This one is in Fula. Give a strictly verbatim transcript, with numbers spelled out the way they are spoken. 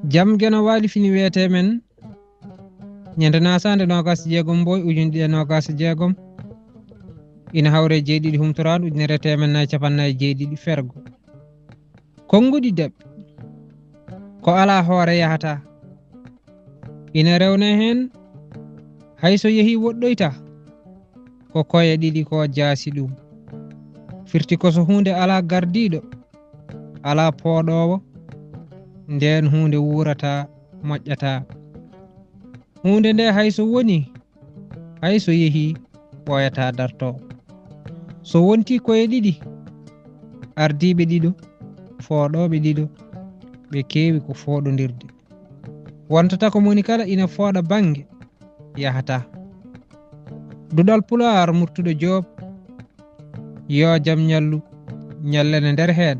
Jam Geno Waali fini wiyetee men ñande naasande noogas e jeegom mboy ujunɗe ɗiɗi e noogas e jeegom, ina hawre jeeɗiɗi humtoraandu ujunere teemen nayi capannayi jeeɗiɗi fergo. Konnguɗi daɓɓi, ko alaa hoore yahataa. Ina rewne heen, hay so yehii woɗɗoytaa, ko koye ɗiɗi ko jaasi ɗum. Firti ko so huunde alaa gardiiɗo, alaa pooɗoowo, ndeen huunde wuurataa, moƴƴataa. Huunde nde hay so wonii, hay so yehii, ɓooyataa dartoo. So wontii koye ɗiɗi, ardiiɓe ɗiɗo, fooɗooɓe ɗiɗo, ɓe keewi ko fooɗondirde. Wontata ko moni kala ina fooɗa bannge, yahataa. Duɗal Pulaar Murtuɗo Joob, yo jam ñallu, ñallane nder heen.